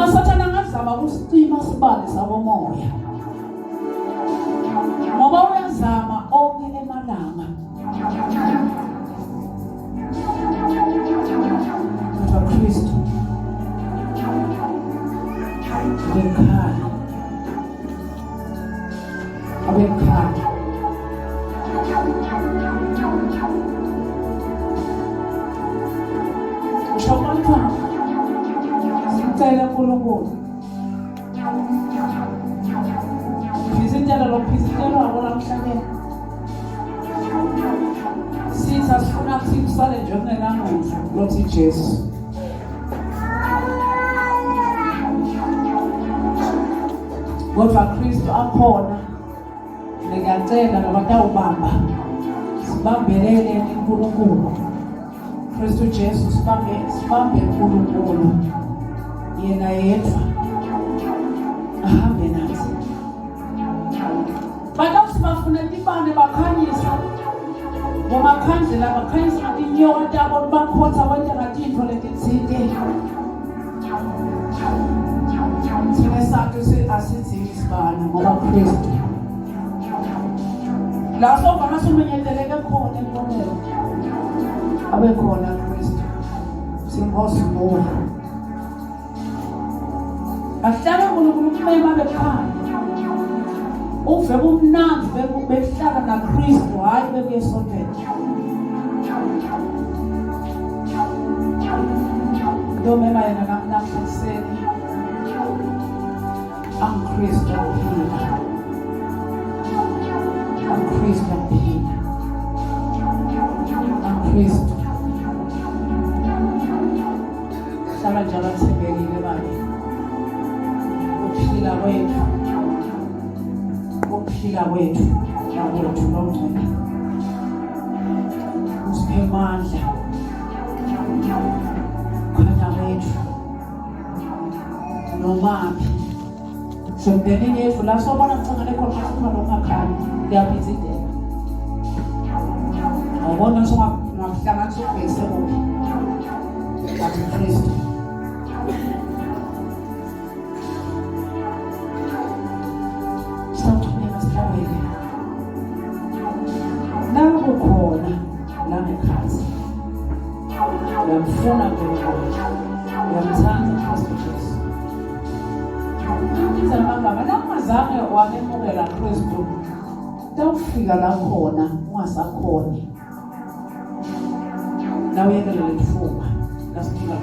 Noma sathana angazama ukusicima sibane sakomoya. Ngoba uyazama onke emalanga. Kodwa Kristu abekhanya. Abekhanya. Usho bantwana sicela uNkulunkulu. Phizitela lo phizitelwako la mhlabeni. Sithi asifuna kuthi kusale nje kungenalutho lothi Jesu. Kodwa Kristu akhona ngiyacela labatawubamba sibambelele uNkulunkulu. Kristu Jesu sibambe sibambe uNkulunkulu yena yedwa ahambe nathi batawuthi bafuna tibane bakhanyisa ngomakhandlela bakhanyisa ngatinyoka tabo bakhotha kwenteka tintfo letitsite thina sakhe asidzingi sibane ngoba Kristu la sovana sumenyeteleke khona enkoneni abe khona Kristu sinkosi nguwe ahlale uNkulunkulu kumema bekhaya uve bumnandi behlala naKristu hayi bekuye esontweni ndomema yena namhla ekuseni angiKristu ngiphila angiKristu ngiphila angiKristu hlala njalo athembekile babe ukuphila kwethu ukuphila kwethu nakwethu longcwele usiphe amandla khanya kwethu nomaphi semndenini yethu la sobona kucangane khona kuthiwa lokungakhanyi kuyaphithidela awubona ungakuhlanganisa ubhekise kuphi athi Kristu sawuchubeka sihlabele nakukhona la ngekhathi Uyamfuna uNkulunkulu. Uyamthanda Kristu Jesu. Biza amagama la ungazange wamemukela Kristu. Tawufika la khona ungasakhoni. Nawuyekele lethuba lasinika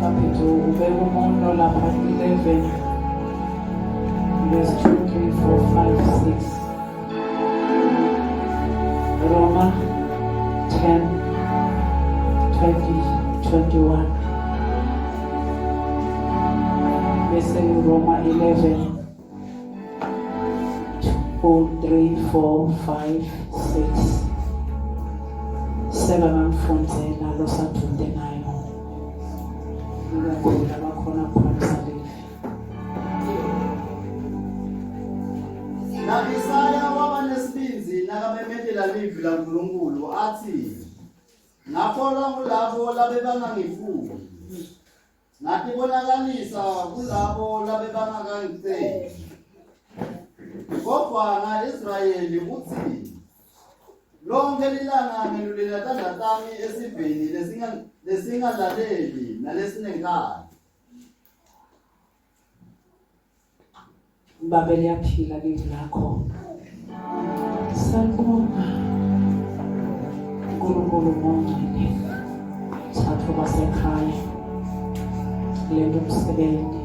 Kapithu ubeka umuntu lapha 11 verse 2 3 4 5 6 Roma 10 20 21 bese Roma 11 2 3 4 5 6 sebangamfundzela losadvute nayo ikakhulu labakhona kuphakamisa livi Na-Isaya waba nesibindzi nakamemetela livi laNkulunkulu atsi, Ngakholwa ngulabo labebangangifuni. Ngatibonakalisa kulabo labebangakangiceli. Kodvwa nga-Israyeli utsi, Lonkhe lilanga ngelulela tandla tami esiveni lesingalaleli nalesinenkani. Babe liyaphila livi lakho. Sanibonga. uNkulunkulu ngongcwele. Thathu basekhaya. Lento umsebenzi.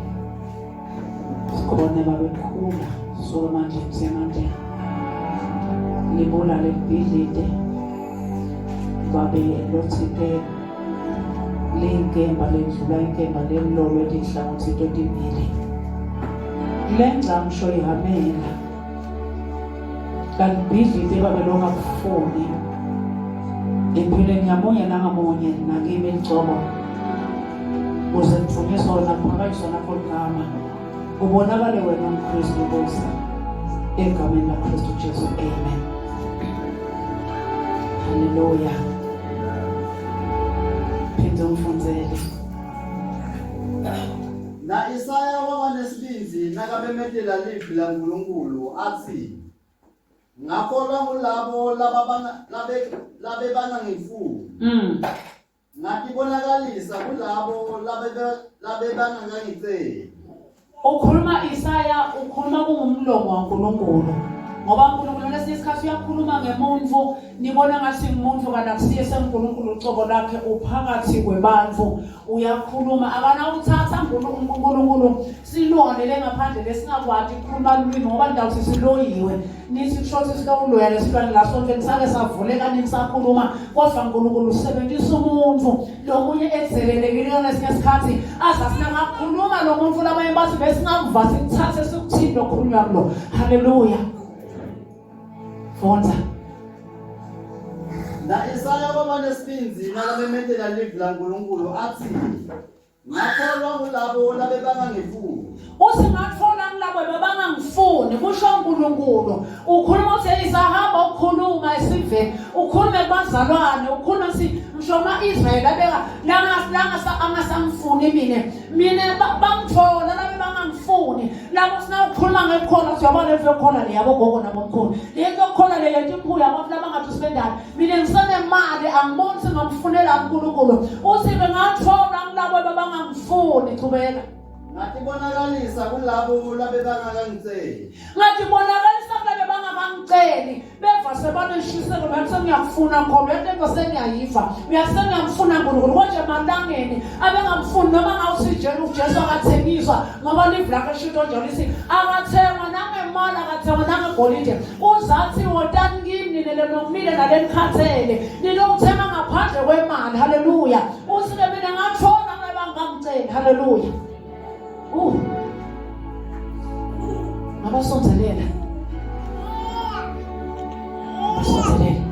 Sikhona babekhula suka manje kusemandleni. Libulale libhidlite. Babe lothite linkemba lendlula inkemba lelilolwe tinhlangothi totimbili lengcamsho ihamela kalibhidlite babe longakufuni empilweni ngamunye nangamunye nakimi ligcobo kuze kudvunyiswe wena kuphakanyiswa lakho ligama. Ubonakale wena mKristu Nkosi. Egameni laKristu Jesu. Amen. Haleluya. Phinde ungifundzele. Na Isaya waba nesibindzi nakamemetela livi laNkulunkulu atsi Ngakholwa ngulabo lababanga labe labebangangifuni. Ngatibonakalisa kulabo labebangakangiceli. Ukhuluma Isaya ukhuluma kungumlomo waNkulunkulu. Ngoba uNkulunkulu lesinye isikhathi uyakhuluma ngemuntu nibona ngathi ngumuntu kanti akusiye seNkulunkulu ucobo lakhe uphakathi kwebantfu uyakhuluma akanawuthatha uNkulunkulu silwane lengaphandle lesingakwati ukukhuluma lulwimi ngoba ndawuthi siloyiwe nithi kusho ukuthi silowuloya lesilwane la sonke nisake savuleka nini sakhuluma kodwa uNkulunkulu usebenzisa umuntu lomunye edzelelekile ngalesinye isikhathi aze asinangakhuluma lo muntu labanye bathi besingakuva sikuthathe sikuthini lokhulunywa kulo haleluya fundza Na Isaya waba nesibindzi nakamemetela livi laNkulunkulu athi Ngakholwa ngulabo labebangangifuni. Uthi ngathola kulabo bebangangifuni kusho uNkulunkulu. Ukhuluma uthi isahamba ukukhuluma esiveni, ukhulume kubazalwane, ukhuluma si ngisho ama-Israyeli abeka langa angasangifuni mina. Mina bangithola labe bangangifuni. Labo sinawukhuluma ngekukholwa siyabona lento yokukholwa le yabogogo nabomkhulu. Lento yokukholwa le yento imbuya abantu labangathi usibendani. Mina ngisenemali angiboni singamfunela uNkulunkulu. Uthi bengathola kulabo abangangifuni chubeka. Ngatibonakalisa kulabo labebangakangiceli. Ngatibonakalisa kulabo abangakangiceli. Beva sebaneshiseko bathi sengiyakufuna khona uyathi lento sengiyayiva. Uyathi sengiyamfuna uNkulunkulu konje malangeni abengamfuni noma ngawuthi Jesu uJesu akathengiswa ngoba live lakhe shito njalo lithi akathengwa nangemali akathengwa nangegolide uzathi wotani kimi nina lenomile nalenikhathele ninokuthenga ngaphandle kwemali haleluya uthi ke mina ngathola ngabangangiceli haleluya ngabasondelela basondelela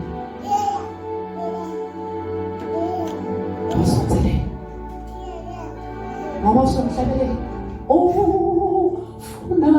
basondelela ngoba usomhlabeleli ufuna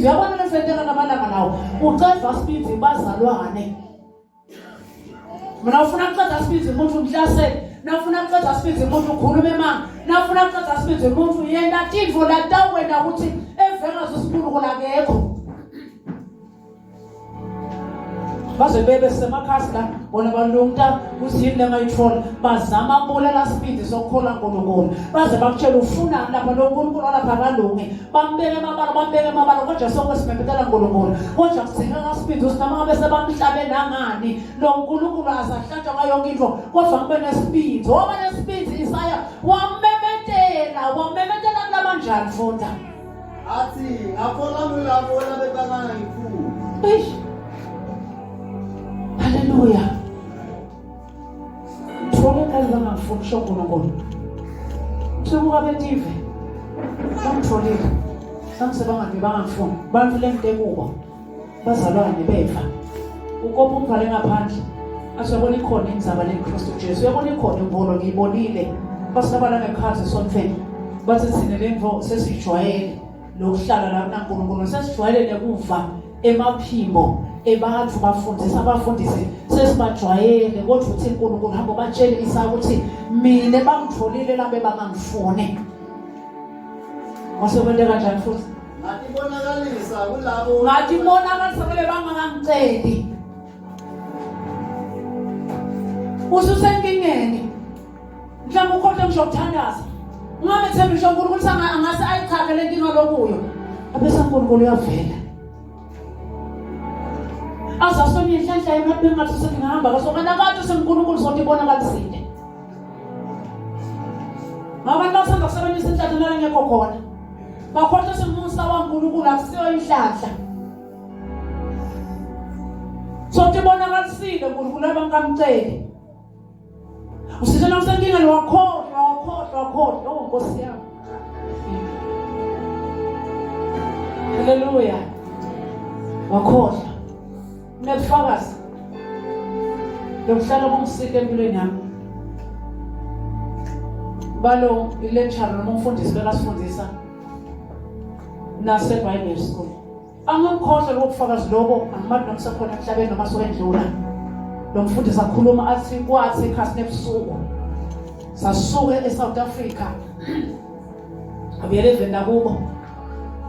Uyabona lesenteka lamalanga lawo ucedwa sibindzi bazalwane mina ufuna kuceda sibindzi umuntu umhlasele nafuna kuceda sibindzi umuntu ukhulume emanga nafuna kuceda sibindzi umuntu yena tintfo latawenta ukuthi evengaze usikhulu akekho baze bebe semakhasi la bona balunta ukuthi yini lengayithola bazama kubulala sibindi sokukholwa uNkulunkulu baze bakutshela ufunani lapha lo nkulunkulu walapha akalungi bambeke amabala bambeke amabala kodwa sonke simemethela uNkulunkulu kodwa kudingeka sibindi ukuthi noma ngabe sebamhlabe nangani lo nkulunkulu azahlatshwa ngayo yonke into kodwa kube nesibindi waba nesibindi Isaya wamemetela wamemetela kulabanjani funda Athi ngakholwa kulabo labebangangifuni. Eish. Haleluya. Thole kazi bangafuni kusho uNkulunkulu. Sukuka betive. Bangitholile. Bangise bangabi bangafuni. Bantu lento kubo. Bazalwane beva. Ukopa umvale ngaphandle. Asiyabona ikhona indzaba leKristu Jesu. Uyabona ikhona inkolo ngiyibonile. Basabala ngekhathi sontfweni. Bathi thina lento sesijwayele lokuhlala la kunaNkulunkulu sesijwayele nekuva emaphimbo ebantu bafundisa abafundisi sesibajwayele kodwa uthi uNkulunkulu hamba batshele Isaya ukuthi mina bangitholile labe bangangifuni Wasekwente kanjani futhi Ngatibonakalisa kulabo Ngatibonakalisa kule bangangiceli. Ususenkingeni. Mhlawumbe ukhohlwe ngisho ukuthandaza. Ungamethembi ngisho uNkulunkulu ukuthi angase ayichake le nkinga lokuyo. Abese uNkulunkulu uyavela. Azasonye inhlanhla yami bengathi sengihamba kasokana kade sengiNkulunkulu sothi ibonakalisile. Abantu bathanda kusebenzisa inhlanhla nala ngekho khona. Bakhohlwa ukuthi umusa waNkulunkulu akusiyo inhlanhla. Sothi ibonakalisile uNkulunkulu abangamceli. Usithe nawusenkingeni wakhohlwa wakhohlwa wakhohlwa oh Nkosi yami. Haleluya. Wakhohlwa. Unebufakazi. Lokuhlala kungisika empilweni yami. Balo ilecture noma umfundisi bekasifundisa nase Bible school. Angikhohlwa lobo bufakazi lobo angimazi noma sekhona emhlabeni noma sokwendlula. Lo mfundisi akhuluma athi kwathi ekhasini ebusuku sasuke eSouth Africa abuyele eveni lakubo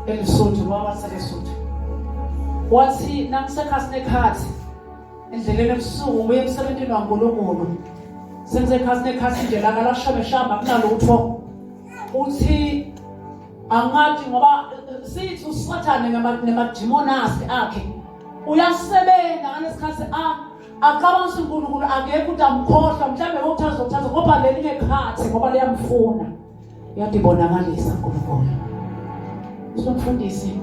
eLesotho ngoba waseLesotho. Wathi nangisekhasini ekhathi endleleni ebusuku ngibuye emsebenzini waNkulunkulu sengisekhasini ekhathi nje laka lashome shamba kunalutho uthi angathi ngoba sithi usathane nemademon akhe uyasebenza ngalesikhathi a acabanga ukuthi uNkulunkulu akekho ukuthi amkhohlwa mhlawumbe ngokuthaza ukuthaza ngoba leli ngekhathi ngoba liyamfuna uyadibonakalisa uNkulunkulu usomfundisi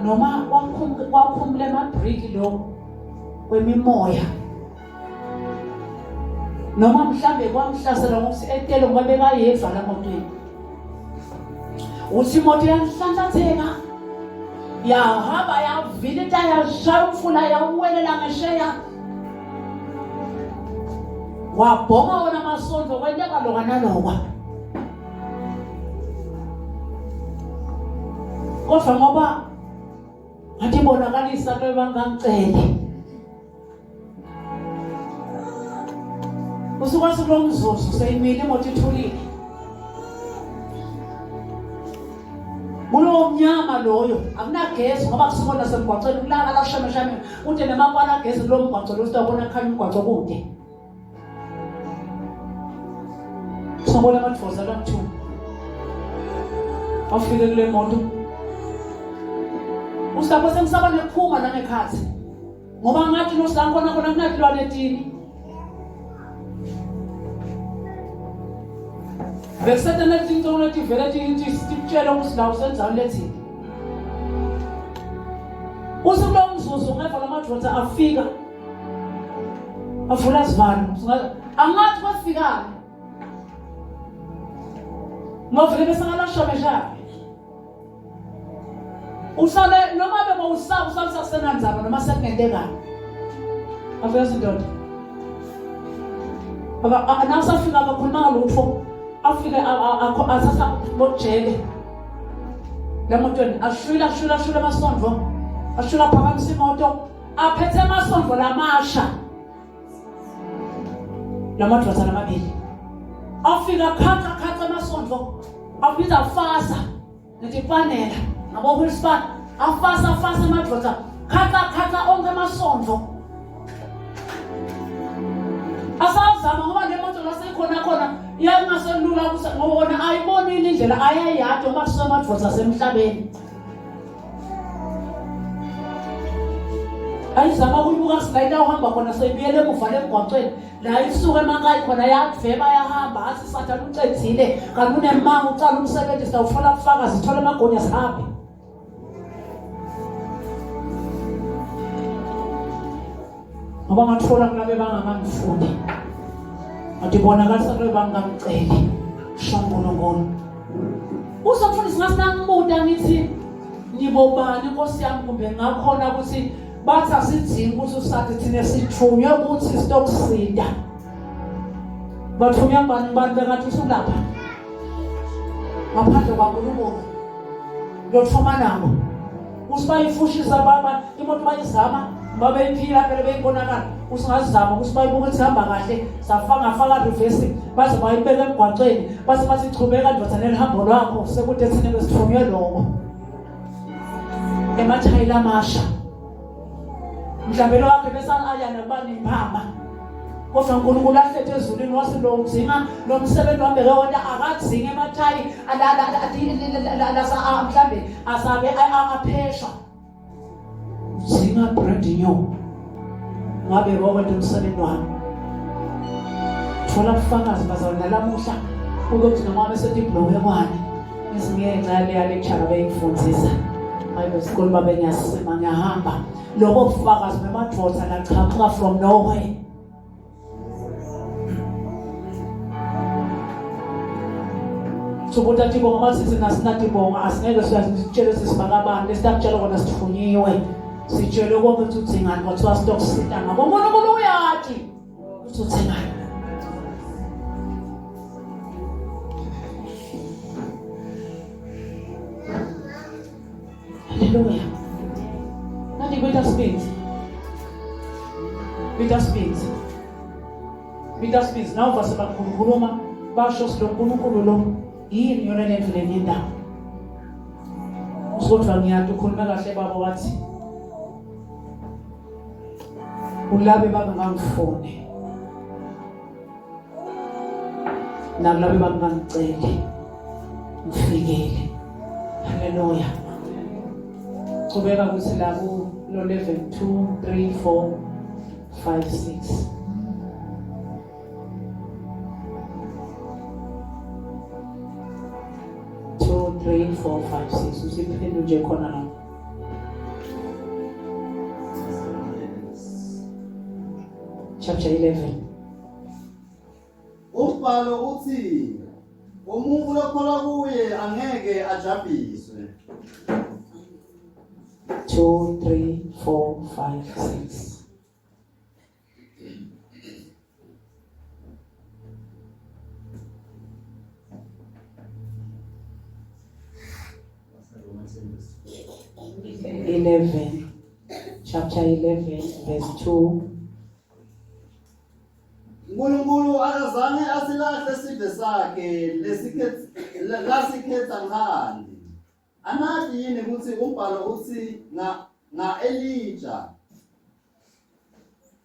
noma wakhumula emabriki lo kwemimoya noma mhlambe kwamhlasela ngokuthi etele ngoba bekayedwa la motweni uthi imoto yanhlanhlatheka yahamba yavila itaya yashaya umfula yawuwelela ngesheya wabhonga wona amasondlo kwenteka loka nalokwa kodwa ngoba ngathi bonakalisa bebangangiceli Usukwazi kulo mzuzu seyimile imoto ithulile. Kulowo mnyama loyo akunagesi ngoba kusukona semgwaqweni kulaka la shame shame kude nemakwana agesi kulo mgwaqo lo sitawubona kukhanya umgwaqo kude. Sobona amadvoza lamthu. Afike kule moto. Usapho semsaba nekuphuma la ngekhathi. Ngoba ngathi nosankhona khona kunatilwane etini. Bekusete netinto letivele tikutshele ukuthi la usendzaweni lethini. Uthi kulowo mzuzu ngeva lamadoda afika avula sivalo angathi kwafikani ngovele bese ngalashomeshaphi usale noma bebawusaba usale sakusenandzaba noma sekungentekani afika sindoda nasafika akakhulumanga lutho afike athatha bojele lemotweni ashwila ashwila ashwila amasondvo ashwila aphakamisa imoto aphethe amasondvo lamasha lamadoda lamabili afika khaca khaca amasondvo abiza afasa netipanela ngabo-wheelspan afasa afasa amadoda khaca khaca onke amasondvo asazama ngoba le moto laseyikhona khona iyakungaselula ngoba wona ayibonile indlela ayayadi ngoba kusuke amadoda asemhlabeni ayizama ukuyibuka silayini awuhamba khona seyibuyele emuva lemgwaqweni la isuke emankayi khona yadveba yahamba athi sathane ucedzile kanti unemanga ucala umsebenzi sawuthola bufakazi thola amagunya sihambe ngoba ngathola kulabe bangakangifuni ngathi bonakalisa kulabe bangakamceli sho uNkulunkulu uzomfundisi ngasinangibuta ngithi nibobani nkosi yami kumbe ngakhona ukuthi bathi asidzingi ukuthi usathi thina sithunywe ukuthi sitokusinda bathunywa bani bani bengathi usulapha ngaphandle kwaNkulunkulu lothoma nabo usibayifushisa baba imoto bayizama babeyiphila phela beyibonakala usingazama ukuthi bayibuka ukuthi ihamba kahle safaka faka reverse baze bayibeka emgwaqeni base bathi chubeka ndoda nelihambo lwakho sekude thina besithunywe lokho emathayila amasha. Mhlawumbe lo wakhe bese aya nakuba nemphamba. Kodwa uNkulunkulu ahlethe ezulwini wase lo udzinga lo msebenzi wambeke wona akadzinge emathayi mhlambe asabe apheshwa. Udzinga brand new. Ngabe wakwenta umsebenzi wami. Thola ubufakazi bazalwane nalamuhla ukuthi noma besethi ibhloke kwani ngizingenxa yaleya lecture beyingifundisa. Bible school babe ngiyasima ngiyahamba. Lobo bufakazi bemadoda laqhamuka from nowhere. Sokuthi tibonga bathi thina sinatibonga asingeke siyazitshele sisibakabani lesitakutshela kona sithunyiwe sitshelwe konke ukuthi uthingani kwathiwa sitokusita ngako uNkulunkulu uyati ukuthi uthingani Haleluya. Manje kuita sibindi. Kuita sibindi. Kuita sibindi. Nawu base bakhuluma basho siloNkulunkulu lo yini yona lento lenyendawo. Usodwa ngiyati ukhuluma kahle baba wathi ulabe bangangifuni. Nakulabe bangangiceli ngifikele. Haleluya. Chubeka kuthi la ku lo 11 2 3 4 5 6. Two, three, four, five, six. Usiphendule nje khona lapho. Chapter 11. Umbhalo uthi umuntu lokholwa kuye angeke ajabhiswe. 2 3 4 5 6 11 chapter 11 verse 2 uNkulunkulu akazange asilahle sive sakhe lesikhetha lasikhetha ngani. Anati yini ukuthi umbhalo uthi nga nga-Elija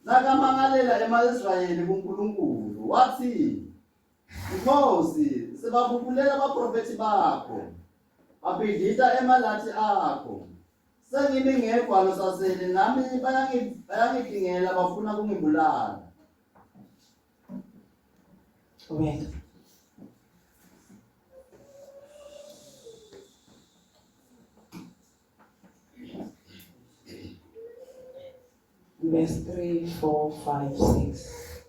nakamangalela ema-Israyeli kuNkulunkulu wathi Nkosi sebabubulela abaprofethi bakho babhidlita emalathi akho sengimi ngedwa losasele nami bayangidingela bafuna kungibulala Qhubeka. Verse 3, 4, 5, 6.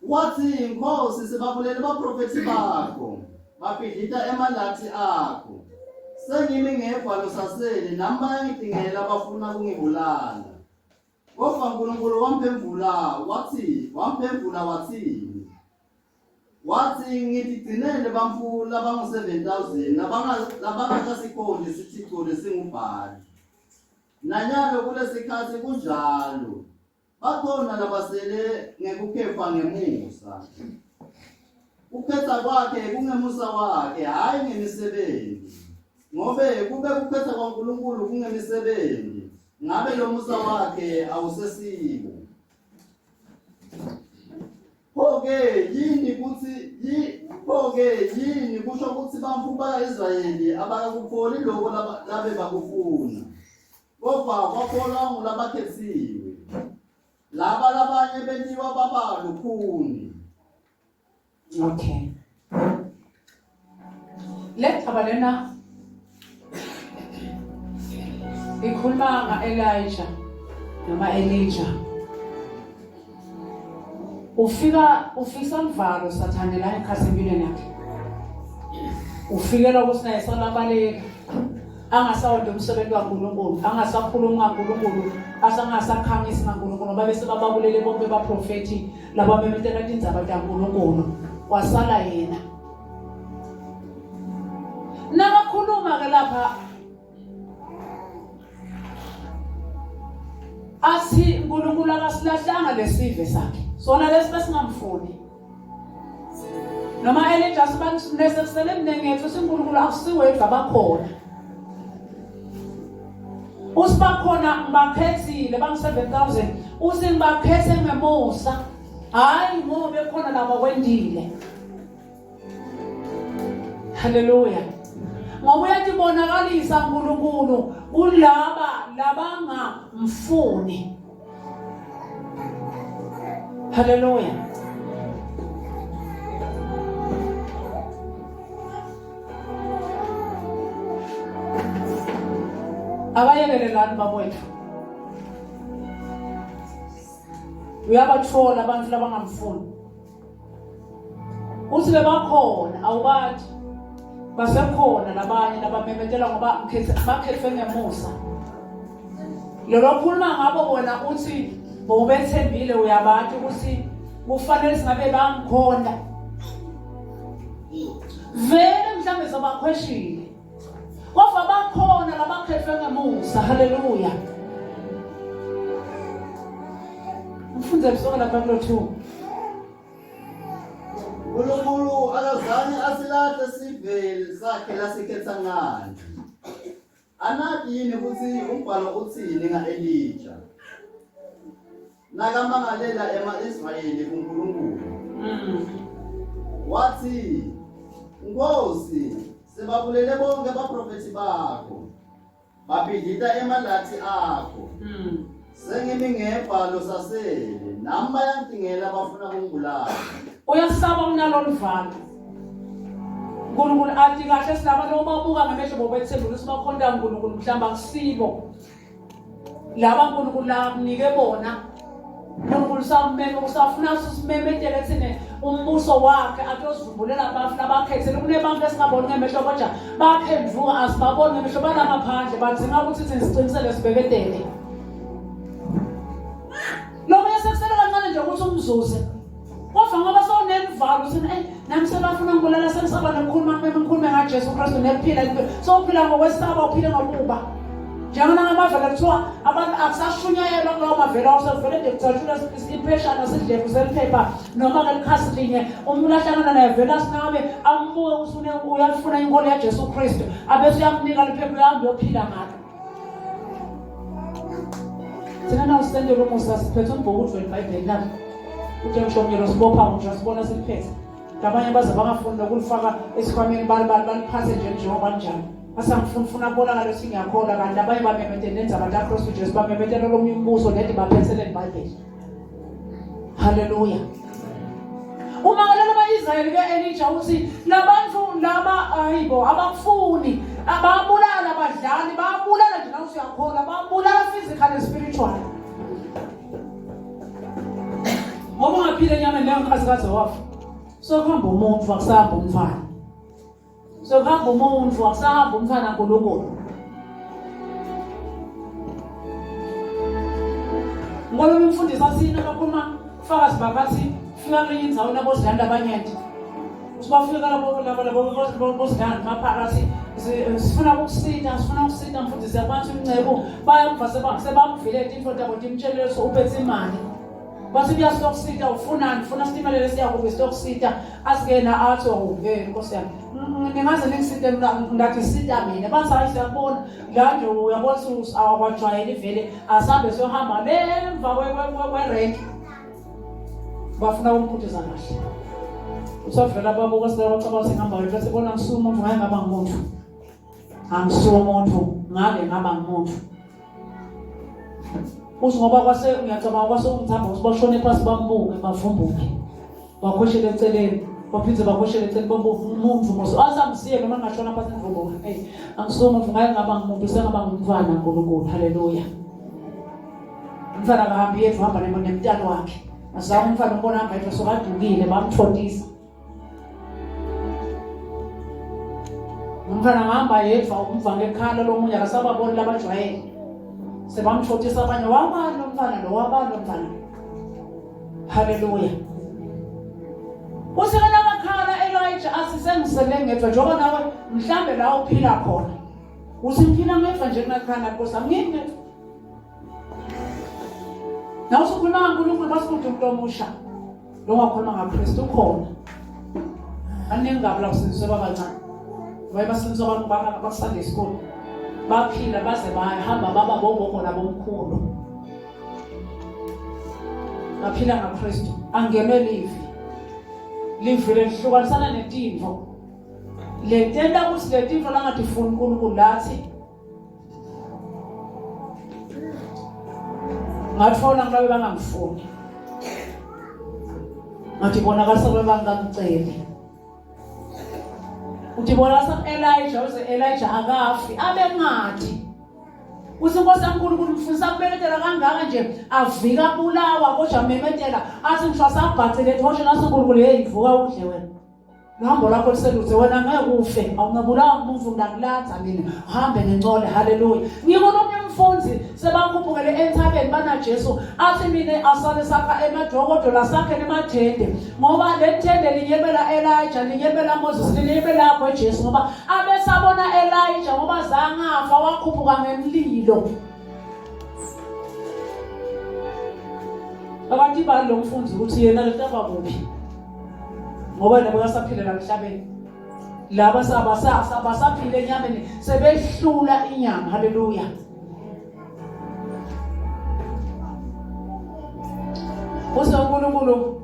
Wathi Nkosi sibabulele abaprofethi bakho babhidlita emalathi akho sengimi ngedwa losasele nami bayangidingela bafuna kungibulala Kodwa uNkulunkulu wamphendula wathi wamphendula wathini wathi ngitigcinele bantfu labangu-7000 labangakasikhonti sithico lesingubhali nanyalo kulesikhatsi kunjalo bakhona labasele ngekukhefa ngemusa Kukhetha kwakhe kungemusa wakhe hhayi ngemisebenzi ngobe kube kukhetha kwaNkulunkulu kungemisebenzi ngabe lo musa wakhe awusesiwo Pho-ke yini kuthi pho-ke yini kusho ukuthi bantfu baka-Israyeli abakakufoli loko labe bakufuna kodwa kwakholwa ngulabakhethiwe laba labanye bentiwa baba lukhuni Okay. Le ndaba lena ikhuluma nga-Elijah noma Elijah. Ufika ufisa mvalo sathane la ekhathi empilweni yakhe. Ufikela ukuthi naye salabaleka. Angasawonde umsebenzi waNkulunkulu, angasakhulumi ngaNkulunkulu, asangasakhangisi ngaNkulunkulu ngoba bese bababulele bonke abaprofethi labamemetela tindzaba taNkulunkulu kwasala yena nakakhuluma ke lapha athi uNkulunkulu akasilahlanga lesive sakhe sona lesi besingamfuni noma Elijah sibanesesele mningi yethu siNkulunkulu akusiwedwa bakhona. Uthi bakhona ngibakhethile bangu-7000 uthi ngibakhethe ngemusa hhayi ngoba ekhona laba kwendile haleluya ngoba uyatibonakalisa uNkulunkulu kulaba labangamfuni haleluya Abayekelelani bakwethu. Uyabathola abantu labangamfuni. Uthi bebakhona awubathi basekhona labanye labamemetela ngoba bakhethwe ngemusa. Lolo khuluma ngabo wena uthi bowubethembile uyabathi ukuthi kufanele singabe bangikhona. Vele mhlambe sobakhweshile. Kodwa bakhona labakhethwe ngemusa. Haleluya. Mfunze kusuka lapha kulo 2. uNkulunkulu akazange asilahle sive sakhe lasikhetha ngani. Anati yini ukuthi umbhalo uthini nga-Elija? Nakamangalela ema-Israyeli kuNkulunkulu. Wathi, Nkosi, sebabulele bonke abaprofethi bakho. Babhidlita emalathi akho. Sengimi ngedvwa losasele, nami bayangitingela bafuna kungibulala. Uyasaba kunalolu valo. uNkulunkulu athi kahle silaba lobabuka ngamehlo bobethemba ukuthi bakhonta uNkulunkulu mhlawumbe akusibo. Laba uNkulunkulu lakunike bona. uNkulunkulu sameme usafuna simemetele thine umbuso wakhe atozivumbulela abantu labakhethele kunebantu esingaboni ngemehlo kodwa baphenduka asibaboni ngemehlo balangaphandle badzinga ukuthi thina siqinisele sibeketele. Lomunye sekusele kancane nje ukuthi umzuze. Kodwa ngoba sewunelivalo uthi eh nami sebafuna ngibulala sengisaba nokukhuluma kumele ngikhulume ngaJesu Kristu nekuphila sowuphila ngokwesaba uphile ngokuba. Njengoba ngamavela kuthiwa abantu akusashunyayelwa kulawo mavela awusevele nje kuthathula ipheshana sidlevu seliphepha noma ngelikhasi linye umuntu ahlangana naye vele asinabe ambuke ukuthi uyafuna inkolo yaJesu Kristu abese uyamnika liphepha uyahamba uyophila ngalo. Thina na usentela umusa siphethe umbhukudo weBhayibheli lapha. Uthe mshomnyelo sibopha ngisho sibona siliphethe. Labanye baze bangafuni nokulifaka esikhwameni bali bali baliphathe nje njengoba linjalo. Asangifuni funa kubonakala ukuthi ngiyakholwa kanti abanye bamemetele nenzaba kaKristu Jesu bamemetela lomunye umbuso nedi baphethele iBhayibheli. Haleluya. Umangalela ama-Israyeli ke-Elija uthi labantu laba hayibo abakufuni ababulala abadlali babulala nje nawe usuyakholwa babulala physical and spiritual ngoba ungaphila enyameni leyo nkazikazi wafa sokuhamba umuntu akusahamba umfana Sokuhamba umuntu akusahamba umfana nkulunkulu. Ngolunye umfundisi athini abakhuluma ufakazi bakathi fika kwenye indzawo nabozilanda abanyenti. Usibafika labo labo labo bozilanda maphakathi sifuna ukusita sifuna ukusita mfundisi yabantu inceku bayamva sebamvile tinto tabo timtshelele so uphethe imali. Bathi kuyasokusita ufunani ufuna sitimele lesiya kuphi sokusita asikena athi oh hey nkosi yami ningaze ningisite ngathi sita mina bathi hayi siyakubona la nje uyabona ukuthi akwajwayeli vele asambe siyohamba lemva kwerenki bafuna ukumkhuthaza kahle usavela babuka sibacabanga ukuthi ngihamba wedwa sibona ngisuka umuntu ngaye ngaba ngumuntu angisuye umuntu ngake ngaba ngumuntu uthi ngoba kwase ngiyacabanga kwase umthambo ukuthi bashone phansi bambuke bavumbuke bakhweshele eceleni baphinde bakhweshele eceleni bambuke umuntu mos asamsiye noma ngashona phansi ngivumbuke hey angisuye umuntu ngake ngaba ngumuntu sengaba ngumntwana uNkulunkulu haleluya umfana akahambi yedwa uhamba nemntana wakhe azange umfana umbona hamba yedwa sokadukile bamthotisa Umntwana ngihamba yedwa umva ngekhala lomunye akasababoni labajwayele. Sebamshotisa abanye wabani lo mfana lo wabani lo mfana. Haleluya. Uthi kana makhala Elijah athi sengisele ngedwa njengoba nawe mhlambe la uphila khona. Uthi ngiphila ngedwa nje kunakhala Nkosi angimi ngedwa. Nawe usukhuluma ngaNkulunkulu basukude umuntu omusha. Lo wakhuluma ngaKristu ukhona. Baningi kabi la kusindiswe babancane. Baye basindiswa abantu bakuSunday school. Baphila baze bahamba baba bogogo nabomkhulu. Baphila ngaKristu, angenwe livi. Livi lehlukanisana netintfo. Letenta kutsi letintfo langatifuni uNkulunkulu lathi ngatfola ngibabe bangangifuni ngatibonakala sekube bangangiceli utibonakala seku-elija uze elija akafi abengati uthi inkosi yankulunkulu mfundisa kubeketela kangaka nje avika bulawa kodwa memetela athi ngisho asabhacile ethoshe nasi unkulunkulu yeyi vuka udle wena Luhambo lwakho luseluthe wena ngeke ufe awungabulawa ngumuntu ngiyakulandza mina uhambe ngencole haleluya ngiko lomunye umfundzi sebakhuphukele entsabeni banaJesu athi mina asale sakha emadokodo lasakhe nemathende ngoba le thende linyebela Elijah linyebela Moses linyebela yakho Jesu ngoba abesabona Elijah ngoba zangafa wakhuphuka ngemlilo Abantu bani lo mfundzi ukuthi yena letaba kuphi ngoba nabo basaphila la emhlabeni laba sabasaphila enyameni sebehlula inyama haleluya Uze uNkulunkulu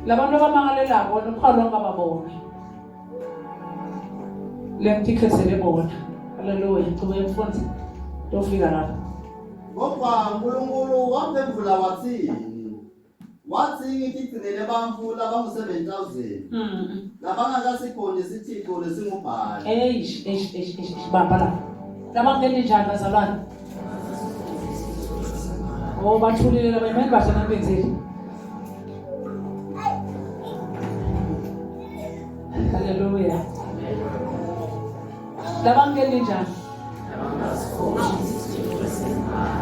labantu abamangalelako nokholo ngababona lengitikhethele bona haleluya chubeka mfundzi tofika lapho Kodwa uNkulunkulu wamphendvula wathini? Wathi ngitigcinele bantfu labangu-7000 labangakasikhoni isithixo lesinguBhali. Eish, eish, eish, eish, eish, bamba lapho. Labangeni njani bazalwane? Oh, bathulile laba imeni bahle nambenzile. Hallelujah. Labangeni njani?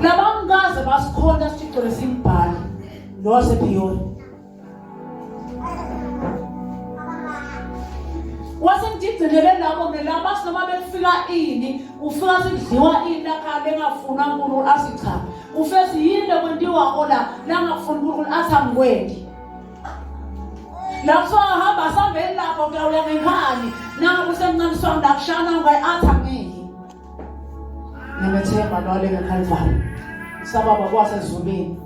Labangikaze basikhonta isithixo lesimbhali lo wasePhiyoli. Wase ngigcinele labo ngelaba bathi noma bekufika ini ufika sekudliwa ini lakhaya bengafunwa uNkulunkulu athi cha ufesi yini lekwentiwako la langafuni uNkulunkulu athi angikwenti la kuthiwa hamba asambeni lapho kuyawuya ngenkhani nangabe usemncane swami la kushana ungayi athi angeke Ngiyamethemba lwale ngeKhalvari. Sababa kwasezulwini.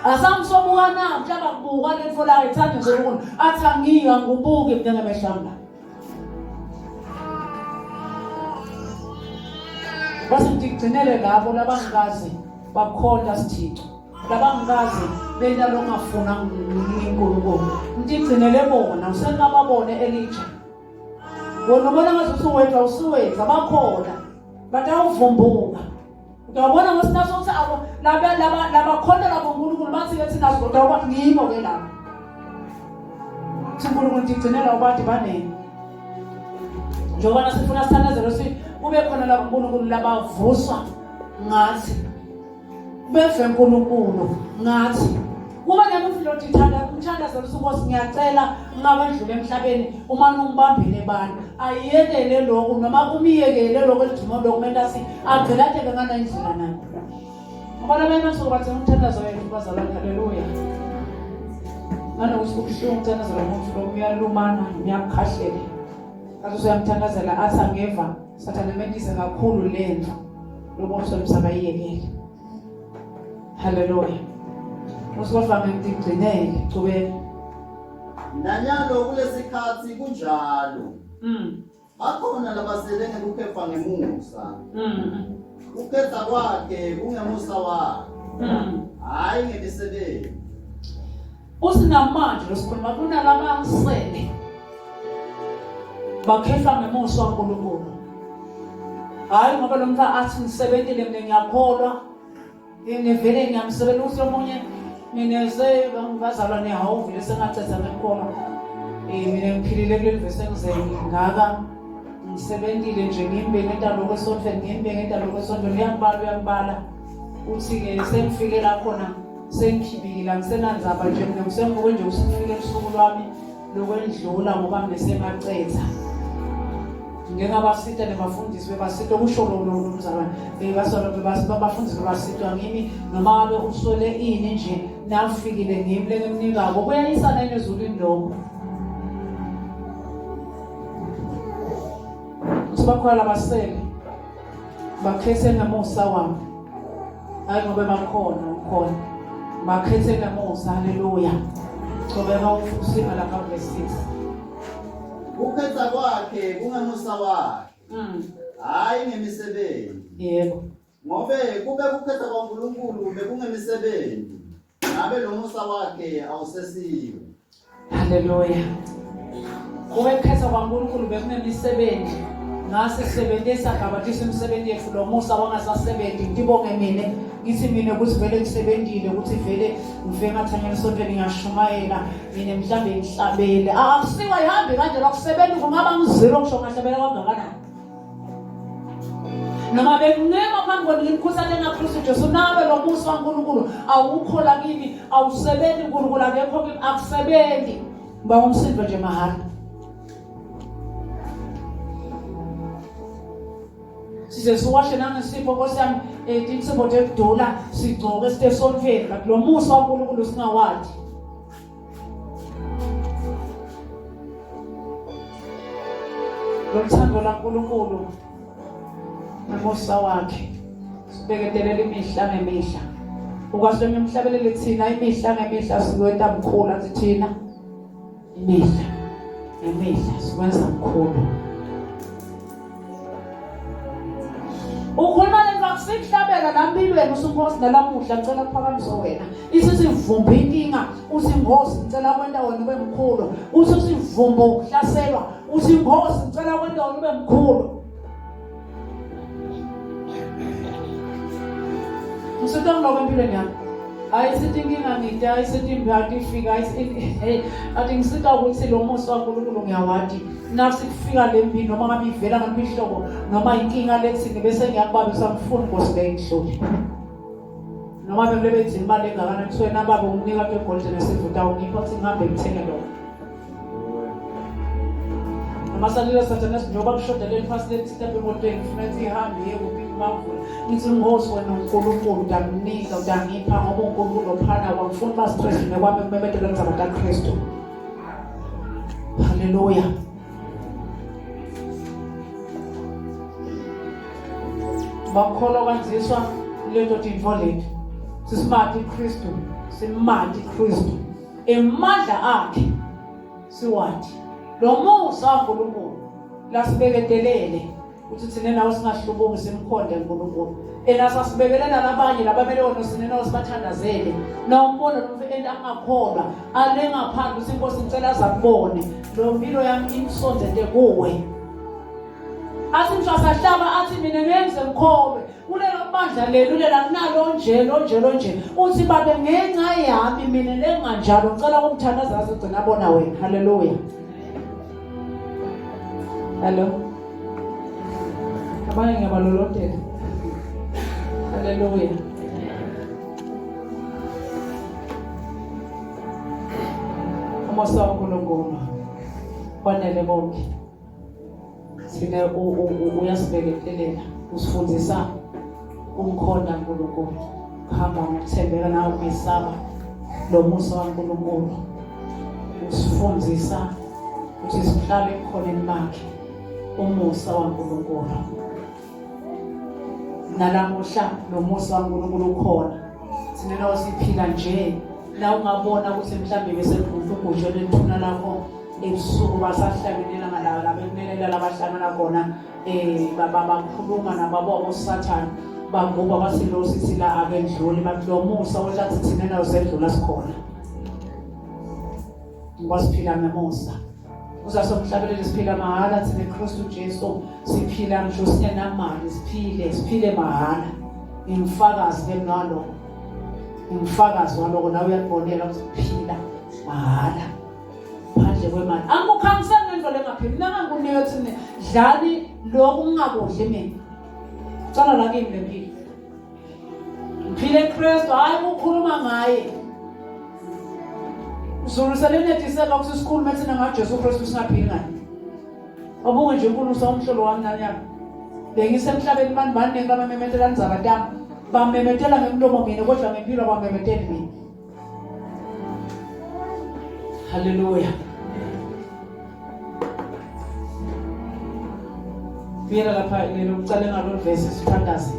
Asamsobuka na mhlaba kubukwa lento la ithanda uNkulunkulu. Athi angiyo angikubuki mina ngamehlo ami la. Base ngigcinele labo labangikaze bakhonta sithixo. Labangikaze benta lokungafuna uNkulunkulu. Ngigcinele bona usengababone Elijah. Wena ubona ngathi usuwedwa usuwedwa bakhona batawuvumbuka. Utawubona ngosinaso ukuthi abo laba laba labakhona labo uNkulunkulu bathi ke thina utawubona ngibo ke laba. uNkulunkulu ndigcinela ubade baningi. Njengoba nasifuna sithandazele ukuthi kube khona labo uNkulunkulu labavuswa ngathi beve uNkulunkulu ngathi kuba nemufi lothi thanda umthandazo lusuku ngiyacela ngabe ndlule emhlabeni uma ungibambile bani ayiyekele lokhu noma kumiyekele lokho eliduma lokhu menta si agqilateke ngana indlela nayo ngoba labanye basuke bathi umthandazo wethu bazalwane haleluya nanokuthi kubuhlungu umthandazo lomuntu lo uyalumana uyakukhahlela athi usuyamthandazela athi angeva sathane mentise kakhulu lento lobuso msakayiyekele haleluya usikodwa ngigcinele chubeka Nanyalo kulesikhathi kunjalo. Bakhona labasele ngekukhetfwa ngemusa. Kukhetha kwakhe kungemusa wakhe. Hhayi ngemisebenzi. Usinamanje losikhuluma kunalabasele bakhethwa ngemusa waNkulunkulu. Hayi ngoba lo mntwana athi ngisebentile mina ngiyakholwa ngivele ngiyamsebenza ukuthi omunye mina sebazalwane hawu vele sengacetha ngekholwa eh mina ngiphilile kuleli vese ngize ngingaka ngisebentile nje ngimbe ngenta lokho esontweni ngimbe ngenta lokho esontweni uyangibala uyangibala uthi-ke sengifike la khona sengikhibikile angisenandzaba nje mina ngisengibuke nje usufike usuku lwami lokwendlula ngoba mina sengacetha ngeke ngabasita nebafundisi bebasita okusho lo lo mzalwane bebafundisi bebasitwa ngimi noma ngabe uswele ini nje nafikile ngimi lengimnikako kuyayisana yini ezulwini lokho. bakhona labasele bakhethe ngemusa wami hayi ngoba bakhona ukhona bakhethe ngemusa haleluya chubeka usinga lapha verse 6 Ukhetha kwakhe kungemusa wakhe. Hayi ngemisebenzi. Yebo. Ngobe kube kukhetha kwaNkulunkulu bekungemisebenzi, ngabe lo musa wakhe awusesiwo. Haleluya. Kube kukhetha kwaNkulunkulu bekunemisebenzi ngase sisebenzisa gabatisa imisebenzi yethu lo musa wangasasebenzi ngibonge mina ngithi mina ukuthi vele ngisebenzile ukuthi vele ngifike ngathanyela esontweni ngashumayela mina mhlambe ngihlabele akusiwa ihambe kanje lokusebenza kungaba ngizero ngisho ngahlabela kangakanani noma benginqema phambi kwenu nginikhusane ngaKristu Jesu nawe lo musa waNkulunkulu awukho la kimi awusebenzi uNkulunkulu akekho kimi akusebenzi ngiba umsindo nje mahhala size siwashe nangesipho nkosi yami um tinsipho tekudula sigcoke site esontweni but lo musa waNkulunkulu singawadi Lothando laNkulunkulu nomusa wakhe sibeketelela imihla ngemihla ukwasonye umhlabelele thina imihla ngemihla sikwenta mkhulu athi thina imihla ngemihla sikwenza mkhulu ukhuluma lento akusikuhlabela la mpilweni usunkosi nalamuhla ngicela kuphakamise wena isisivumba inkinga uthi nkosi ngicela kwenta wena ube mkhulu uthi usivumba ukuhlaselwa uthi nkosi ngicela kwenta wena ube mkhulu Ngisho ngiloko empilweni yami hayi sithi inkinga ngide hayi sithi imbi ifika hayi athi ngisita ukuthi lo musa waNkulunkulu ngiyawadi nasi kufika le mbi noma ngabe ivela ngaluphi ihlobo noma inkinga lethini bese ngiyakubaba usamfuni nkosi le ngihluphe noma bekule benzima imali engakanani kuthiwe nababa unginika kwegolide nesivuta ungipha ukuthi ngihambe ngithenge lokho noma salile sathane njengoba kushoda leli phasi lethitha emotweni funa ukuthi ihambe iye kuphi bavula ngithi nkosi wena unkulunkulu utanginika utangipha ngoba unkulunkulu ophana kwangifuna uba stress nekwami kumemetela indzaba kakristu haleluya bakholwa kwanziswa leto tintfo leti sisimati Kristu simati Kristu emandla akhe siwathi lo musa waNkulunkulu lasibeketelele ukuthi thina nawe singahlubuki simkhonde uNkulunkulu ena sasibekelela labanye labamele wona sine nawe sibathandazele na umbona lo mfo ento angakholwa ale ngaphandle uthi inkosi ngicela azakubone lo mpilo yami imsondete kuwe athi ngisho asahlaba athi mina ngeke ngize ngikholwe kulelo bandla lelu lela kunalo nje lo nje lo nje uthi babe ngenxa yami mina lenganjalo ngicela ukumthandaza azogcina abona wena haleluya hello abanye ngiyabalolodela haleluya umusa waNkulunkulu wanele bonke Thina uyasibeketelela usifundisa umkhonda uNkulunkulu kuhamba ngokuthembeka nawe ungesaba lo musa waNkulunkulu usifundisa ukuthi sihlale ebukhoneni bakhe umusa waNkulunkulu nalamuhla lo musa waNkulunkulu ukhona thina nawo siphila nje la ungabona ukuthi mhlawumbe bese kugujwe lethuna lakho ebusuku basahlangene ngalaba labekunene labahlangana khona eh baba bakhuluma nababo osathane baguba bathi lo sithi la akendluli bathi lo musa ohlathi thina nawo sendlula sikhona ngoba siphila ngemusa uzasomhlabelele siphila mahhala thina Kristu Jesu siphila ngisho singenamali siphile siphile mahhala ngingufakazi ke ngalokho ngingufakazi waloko nawe uyakubonela ukuthi phila mahhala phandle kwemali angikukhangisani ngento lengapheli mina ngangikunike ukuthi mina dlani lokhu ngingakudli mina cala la kimi lempilo ngiphile Kristu hayi ukukhuluma ngaye Zulu selenediseka ukuthi sikhulume thina ngaJesu Kristu singaphili ngaye Obuke nje uNkulunkulu umhlolo wami nanyana bengisemhlabeni bani baningi abamemetela indzaba tami bamemetela ngemlomo mina kodwa ngempilo abamemeteli mina Haleluya. Buyela lapha lelo ucale ngalo verse sithandaze.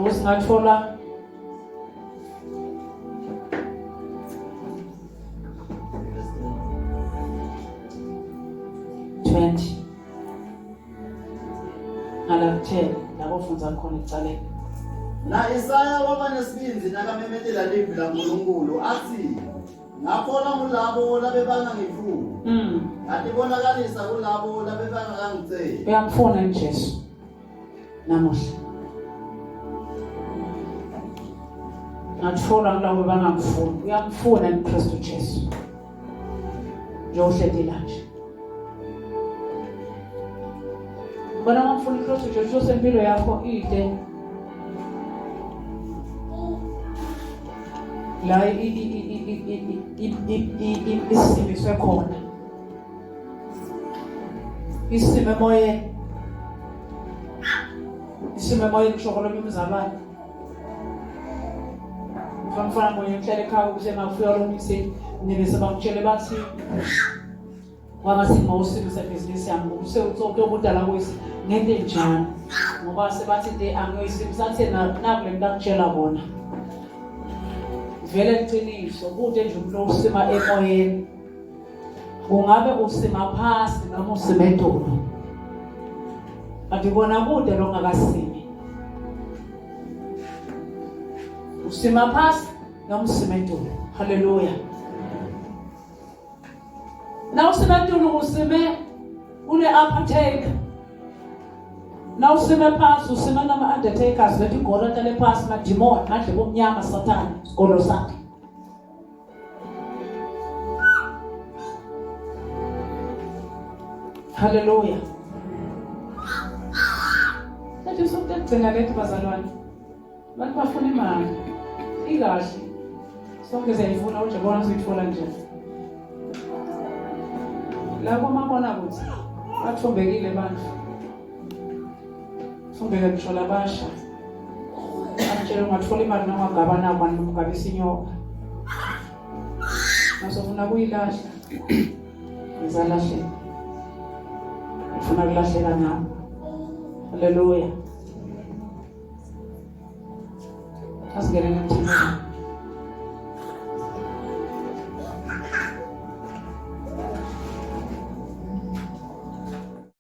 Usingathola 20 ngalakuthela la kufundza khona ekucaleni. Na Isaya waba nesibindzi nakamemetela livi laNkulunkulu athi Ngakholwa ngulabo labebangangifuni. Ngatibonakalisa kulabo labebangakangiceli. Uyamfuna yini Jesu namuhla? Ngatfolwa ngulabo bangangifuni. Uyamfuna yini Kristu Jesu? Nje uhleti la nje. Ubona ngamfuna uKristu Jesu sempilo yakho ide. La isimiswe khona. Isimo emoyeni. Isimo emoyeni kusho kolomnye umzalwane. Mfana munye ngihlale ekhaya kusengafika lo msebenzi nibese bangitshele bathi Kwaba simo sebhizinisi yami ngoba usewutokudala kuyisi ngente njani ngoba sebathi nje angiyoyisimo sathe naku le nto akutshela kona vele liqiniso kude nje umuntu osima emoyeni kungabe usima phasi noma usima edolo kanti kona kude lokungakasimi usima phasi noma usima edolo haleluya Nawusime etulu usime kule uppertake. Nawusime phasi usime nama undertakers lethi igolo tale phasi madimoni madle bomnyama sathane isigolo sakhe. Hallelujah. Lethi sokugcina lethi bazalwane. Abantu bafuna imali. Ikahle. Sonke siyayifuna ujabona siyithola nje. La komabona kuthi bathombekile abantu. Thombeke ngisho labasha. Batshela ungathola imali noma gabana kwani umgabisa inyoka. Nasofuna kuyilahla. Ngizalahleka. Ngifuna kulahleka nawe. Hallelujah. Asingenele emthini.